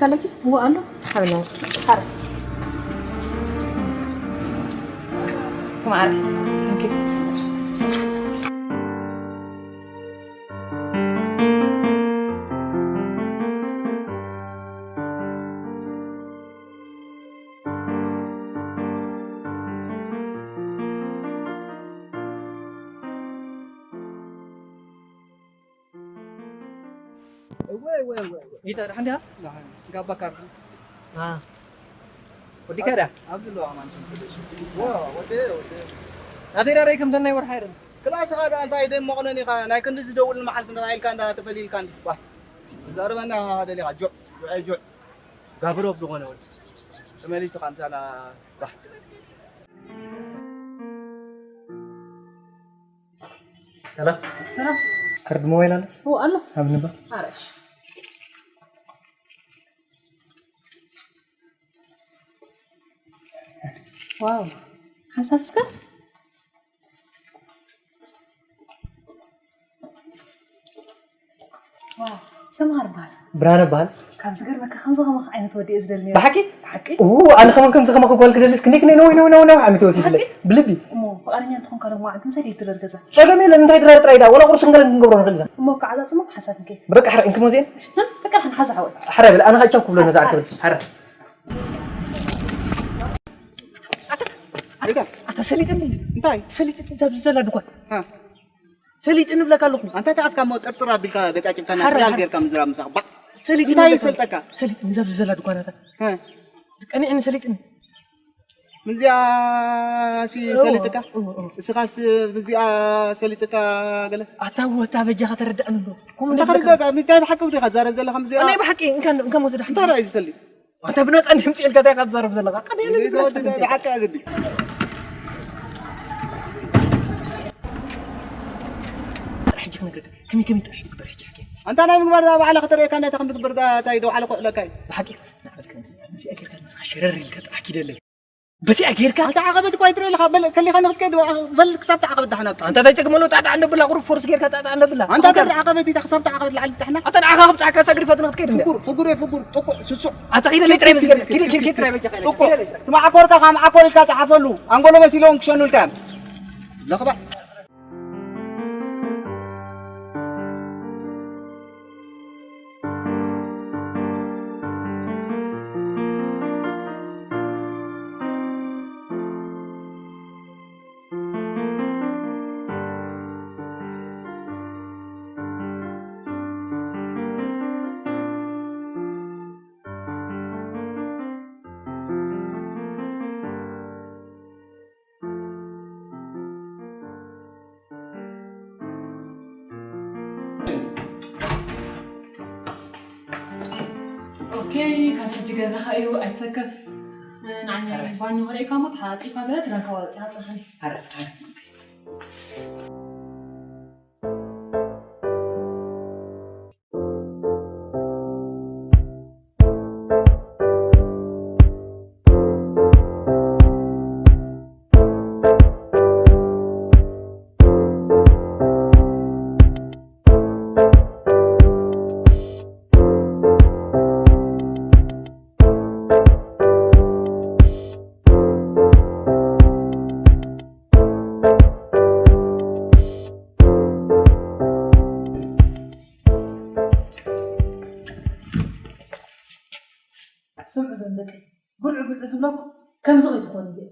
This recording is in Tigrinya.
ኣለኪ? እዎ ኣሎ። ሓብና። ሓረ። ማዕረ። Thank you። እወ፣ እወ፣ እወ፣ እወ። ይታ ደሓን ዲኻ? ደሓን። ጋባ ካርድ። አ። ወዲካ ዳ? ኣብዚ ኣለዋ ከማን ጭንቅልሽ። ዋ፣ ወደ፣ ወደ። ናተይ ዳረይ ከምተን ናይ ወርሓ ኣይደለም። ክላስኻ ዶ ኣንታ ኣይደመቕንን ኢኻ? ናይ ክንዲ ዝደውል መዓልቲ እንዳ ኢልካ እንዳ ተፈሊልካ እንዲ። ዋ። ዘርበና ደሊኻ ጁዕ፣ ጁዕ፣ ጁዕ። ጋብሮብ ዝኾነ ወዲ። ተመሊሱ ከምሳና፣ ዋ። ሰላም። ሰላም። ካርድ ሞባይል ኣሎ? እዎ፣ ኣሎ። ሃብኒ እባ። ኣራሽ። ዋው። ሓንሳብ እስከ? ዋው። ሰምሃር በሃል። ብርሃነ በሃል። ካብ ዝገርመካ ከምዚ ከማኻ ዓይነት ወዲ እየ ዝደሊ ነይረ። ብሓቂ? ብሓቂ? እዉ፣ ኣነ ከማን ከምዚ ከማኺ ጓል ክደልስ ክንደይ ክንደይ ነዊሕ ነዊሕ ነዊሕ ነዊሕ ዓመት እዩ ወሲድለይ። ብሓቂ? ብልቢ። እሞ ፍቓደኛ እንተኾንካ ሎማዓንቲ ምሳይ ይድረር ገዛ። ጸገም የለን፣ እንታይ ድራር ጥራይ ደኣ፣ ወላ ቁርሲ ክንገለ ክንገብሮ ንኽእል ኢና። እሞ ከዓ ዛጽሞ ሓሳብ እንከይት። በቃ ሕራይ፣ እንክሞ ዜን? በቃ ንሓዛ ዓወት። ሕራይ በል፣ ኣነ ኸኣ ቻው ክብሎ ነዛ ዓርከበይ። ሕራይ። ኣታ፣ ኣታ ሰሊጥኒ። እንታይ? ሰሊጥኒ፣ እዛ ኣብዚ ዘላ ድኳን። ሃ። ሰሊጥኒ እብለካ ኣለኹ። ኣንታ እቲ ኣፍካ እሞ ጥርጥር ኣቢልካ ገጫጭብካና ሓረ፣ ጽላል ሓረ። ጌርካ ምዝራብ ምሳኻ። ባዕ! ሰሊጥኒ እንታይ እብለካ ይሰልጠካ? ኣለኹ። ሰሊጥኒ፣ እዛ ኣብዚ ዘላ ድኳን ኣታ። ሃ። ዝቀኒዕኒ ሰሊጥኒ። ምዚኣ ሲ እዎ፣ ሰሊጥካ? እዎ፣ እዎ። እስኻስ ምዚኣ ሰሊጥካ ገለ? ኣታ እዎ፣ ኣታ በጃኻ ተረድኣኒ እንዶ። ከምኡ እንታይ እንደ ከረዳእካ? እንታይ ብሓቂ ዲኻ ትዛረብ ዘለኻ ምዚኣ? ናይ ብሓቂ፣ እንካ፣ እንካ መውሰድ ሓቂ። እንታይ ረኣዩ ዝሰሊ? ኣንታ ብናጻ ድምጺ ኢልካ እንታይ ኢኻ ትዛረብ ዘለኻ? ቀደም ኢለ ንገዛ ወዲ ብናጻ ናይ ድምጺ። ብሓቂ ኣገዲ። ጥራሕ ሕጂ ክነግረካ። ከመይ ከመይ ጥራሕ ይግበር ሕጂ ሓቂ? ኣንታ ናይ ምግባር ዳ ባዕላ ከተርእየካ እንታይ ከም ትግበር ዳ እንታይ ዶ ባዕላ ክእለካ እዩ። ብሓቂ ንዕበል ከም ምስኣ ጌርካ ንስኻ ሸረር ኢልካ ጥራሕ ኪደለይ። በዚኣ ጌርካ? ኣንታ ዓቐበት እኳ ይትረኤ ኣለኻ። በል ከሊኻ ንኽትከይድ በል ክሳብ እቲ ዓቐበት ዳሕና ኣብጽሕ። ኣንታ እንታይ ጸግመሎ ጣዕጣዕ እንደብላ ቁሩብ ፎርስ ጌርካ ጣዕጣዕ እንደብላ። ኣንታ ኣንታ ደር ዓቐበት ኢታ ክሳብ እቲ ዓቐበት ላዕሊ ብጻሕና። ኣንታ ንዓኻ ክብጻሕካ ሳግሪፋት ንኽትከይድ እንድያ። ፍጉር ፍጉር እየ ፍጉር ጥቁዕ ስሱዕ። ኣታ ኪደ ለይ ጥራይ በዚኣ ኪደ ኪደ ኪደ ጥራይ በጃ ኪደ። ጥቁዕ። ትማዓኮርካ ካብ ማዓኮር ኢልካ ጸሓፈሉ። ኣንጎሎ መሲሎም ክሸኑ ኢልካ እዮም። ለኽባእ። ኦኬ፣ ካብ ሕጂ ገዛኻ እዩ፣ ኣይትሰከፍ። ንዓኒ ኣረ። ባኒ ክርእየካ እሞ ተሓጺብካ ገለ ክዳንካ ኣውጺኻ ጽንሓኒ። ኣረ፣ ኣረ። ስምዑ ዘንበጢ ብልዑ ብልዑ ዝብለኩም ከምዚ ከይትኾኑ እየ።